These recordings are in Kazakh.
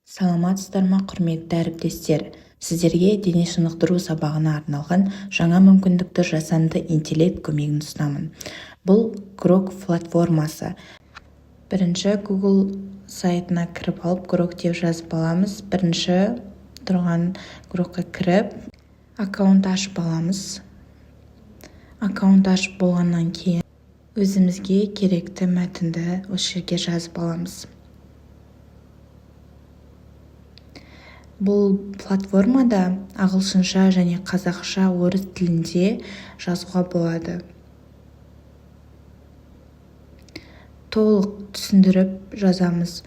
Саламатсыздар ма, құрметті әріптестер! Сіздерге денешынықтыру сабағына арналған жаңа мүмкіндікті, жасанды интеллект көмегін ұсынамын. Бұл Grok платформасы. Бірінші Google сайтына кіріп алып, Grok деп жазып аламыз. Бірінші тұрған Grokқа кіріп, аккаунт ашып аламыз. Аккаунт ашып болғаннан кейін өзімізге керекті мәтінді осы жерге жазып аламыз. Бұл платформада ағылшынша және қазақша, орыс тілінде жазуға болады. Толық түсіндіріп жазамыз.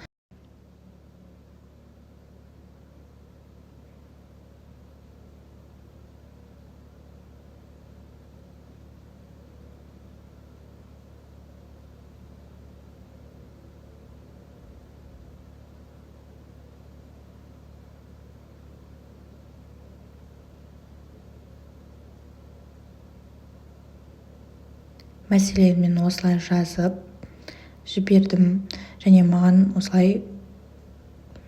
Мәселен, мен осылай жазып жібердім және маған осылай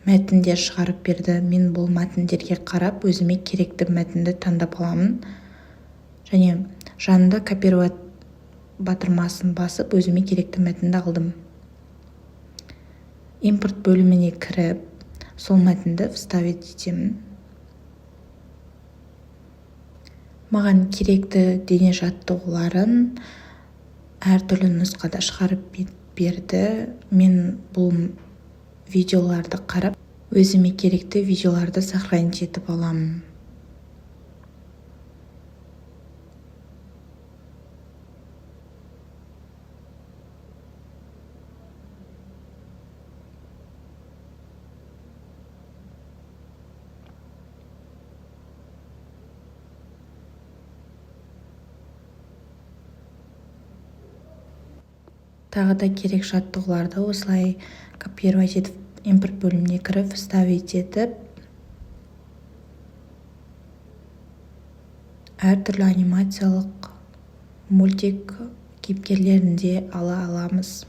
мәтіндер шығарып берді. Мен бұл мәтіндерге қарап, өзіме керекті мәтінді таңдап аламын және жанында «Копировать» батырмасын басып, өзіме керекті мәтінді алдым. Импорт бөліміне кіріп, сол мәтінді вставить етемін. Маған керекті дене жаттығуларын әртүрлі нұсқада шығарып берді. Мен бұл видеоларды қарап, өзіме керекті видеоларды сохранить етіп аламын. Тағы да керек жаттығуларды осылай копировать етіп, импорт бөліміне кіріп, вставить етіп, әртүрлі анимациялық мультик кейіпкерлерін де ала аламыз.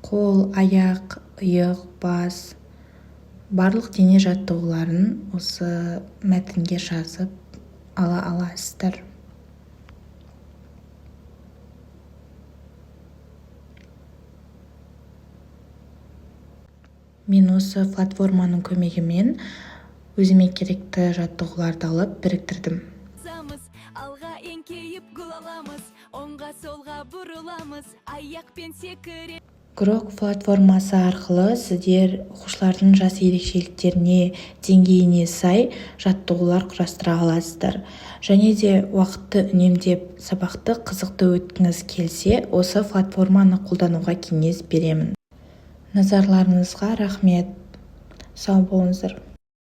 Қол, аяқ, иық, бас, барлық дене жаттығуларын осы мәтінге жазып ала аласыздар. Мен осы платформаның көмегімен өзіме керекті жаттығуларды алып, біріктірдім. Алға еңкейіп гүл аламыз, оңға, солға бұрыламыз, аяқпен секіре. Grok платформасы арқылы сіздер оқушылардың жас ерекшеліктеріне, деңгейіне сай жаттығулар құрастыра аласыздар. Және де уақытты үнемдеп, сабақты қызықты өткіңіз келсе, осы платформаны қолдануға кеңес беремін. Назарларыңызға рахмет, сау болыңыздар!